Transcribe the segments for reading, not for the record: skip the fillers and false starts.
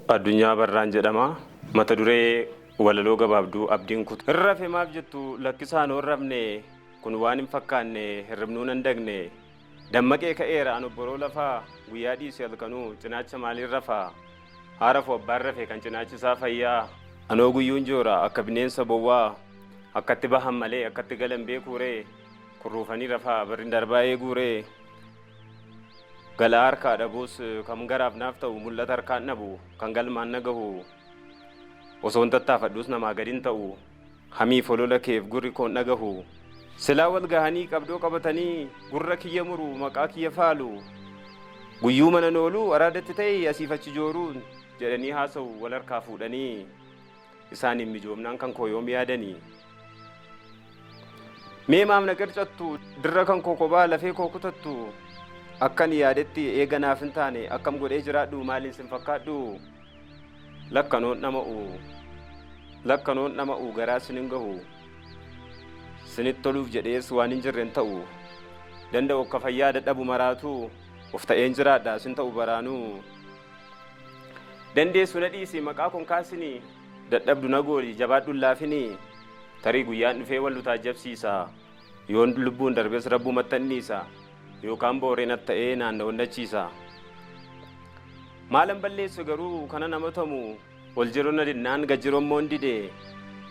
Addunyaa Barraan jedhama. Mata duree walaloo gabaabduu abdiin kutu. Hin rafe maaf jettu lakkisaan hin rafne kun waan hin fakkaanne hirribnuu nan dagne. Dammaqee ka'eera an obboroo lafaa guyyaa dhiise halkanuu cinaacha maaliin rafaa? Haa rafu abbaan rafe kan cinaachi isaa fayyaa. Anoo guyyuun joora akka bineensa bowwaa akkatti bahan malee akkatti galan beekuuree kurruufanii rafaa birrin darbaa eeguuree. Galaa harkaa dhabuus kan garaaf naaf ta'u mul'ata harkaan dhabu kan galmaan na gahu osoon tattaafadhus namaa gadi hin ta'u hamiif olola keef gurri koon dhagahu. Silaa wal gahanii qabdoo qabatanii gurra kiyya muru maqaa kiyya faalu guyyuu mana nooluu araadatti ta'e asiif achi jooruun jedhanii haasa'u wal harkaa fuudhanii isaaniin mijoomnaan kan koo yoom yaadanii. Mee maaf na qircattu dirra kan koo kophaa lafee koo kutattu akkan yaadetti eega naaf hin taane akkam godhee jiraadhu maaliin sin fakkaadhu lakkanoon dhama'u lakkanoon dhama'u garaa sin hin gahu sinitti toluuf jedhees waan hin jirre hin ta'u danda'u akka fayyaa dadhabu maraatu of ta'een jiraadha sin ta'u baraanuu dandeessu na dhiisi maqaa kon kaasinii dadhabdu na gooli jabaadhu hin laafinii tarii guyyaan dhufee wal nu taajjabsiisa yoon lubbuun darbes rabbumatti anniisa yookaan booree nat ta'ee naanna onnachiisa. Maalan balleesse garuu kana nama tamu ol jiru na dinnaan gad jiru immoo hin dide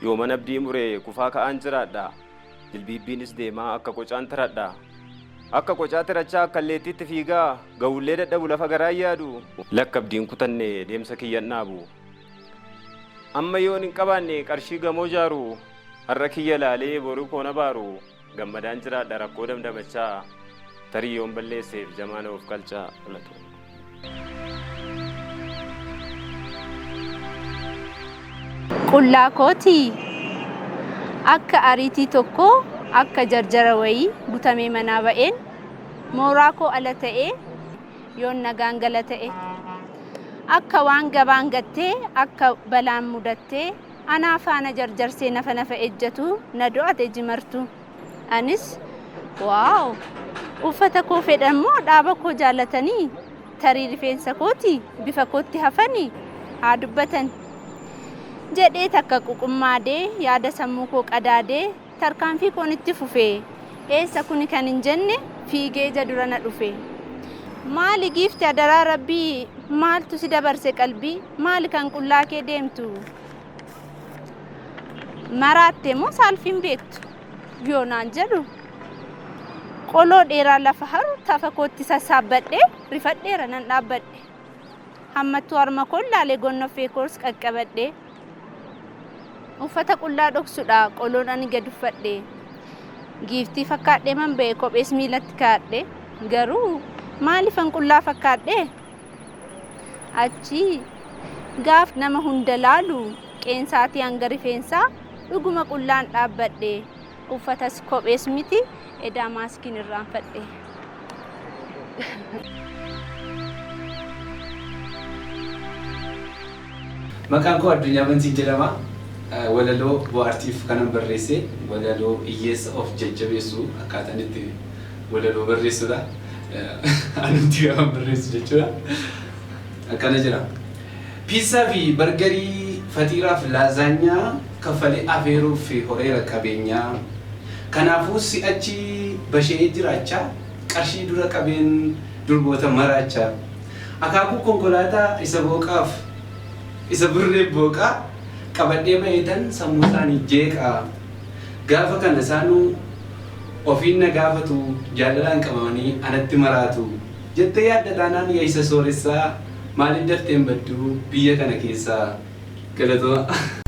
yooman abdii mure kufaa ka'aan jiraadha jilbiibbiinis deemaa akka qocaan tiradha. Akka qocaa tirachaa akka alleettiitti fiigaa ga'ullee dadhabu lafa garaa yaadu lakka abdiin kutanne deemsa kiyyan dhaabu. Amma yoon hin qabaanne qarshii gamoo jaaru har'a kiyya laalee boruu koo na baaru gammadaan jiraadha rakkoo damdamachaa tarii yoon balleesseef jamaa na of qalchaa. Qullaa kootii akka ariitii tokkoo akka jarjara wayii butamee manaa ba'een mooraa koo ala ta'ee yoon nagaan gala ta'e akka waan gabaan gattee akka balaan mudattee anaa faana jarjarsee nafa nafa ejjatu na do'ate jimartu. Anis waaw uffata koo fedhan moo dhaaba koo jaalatanii tarii rifeensa kooti bifa kootti hafanii haa dubbatan jedhee takka quqummaadee yaada sammuu koo qadaadee tarkaanfii koon itti fufee eessa kuni kan hin jenne fiigee ija dura na dhufe. Maali giifti adaraa rabbii maaltu si dabarse qalbii maali kan qullaa kee deemtu maraatte moo saalfiin beektu yoo naan jedhu qoloo dheeraa lafa haru tafa kootti sassaabbadhee rifadheera nan dhaabbadhe. Hammattuu harma koon laalee gonnoffee koos qaqqabadhe. Uffata qullaa dhoksudha qoloon ani gad uffadhe. Giiftii fakkaadhee man ba'e kophees miilatti kaa'adhe. Garuu maaliifan qullaa fakkaadhe? Achi gaaf nama hunda laalu qeensaatii hanga rifeensaa dhuguma qullaan dhaabbadhe. Uffatas kophees miti edaa maaskiin irraanfadhe. Maqaan koo Addunyaa Bantii jedhama. Walaloo bohaartiif kanan barreesse walaloo hiyyeessa of jajjabeessu akkaataan itti walaloo barreessudha. Anumti gaafa barreessu jechuudha. Akkana jira. Piissaa fi bargarii faxiiraaf laazaanyaa kaffalee afeeruuf horeera qabeenyaa. Kanaafuu si'achi basha'ee jiraachaa qarshii dura qabeen durboota maraachaa. Akaakuu konkolaataa isa booqaaf isa burreef booqaa qabadhee ba'eetan sammuu isaanii jeeqa. Gaafa kana isaanuu ofiin na gaafatu jaalalaan qabamanii anatti maraatu. Jettee yaadda taanaan yaa isa sooressaa maaliif daftee hin baddu biyya kana keessaa? Galatoomaa.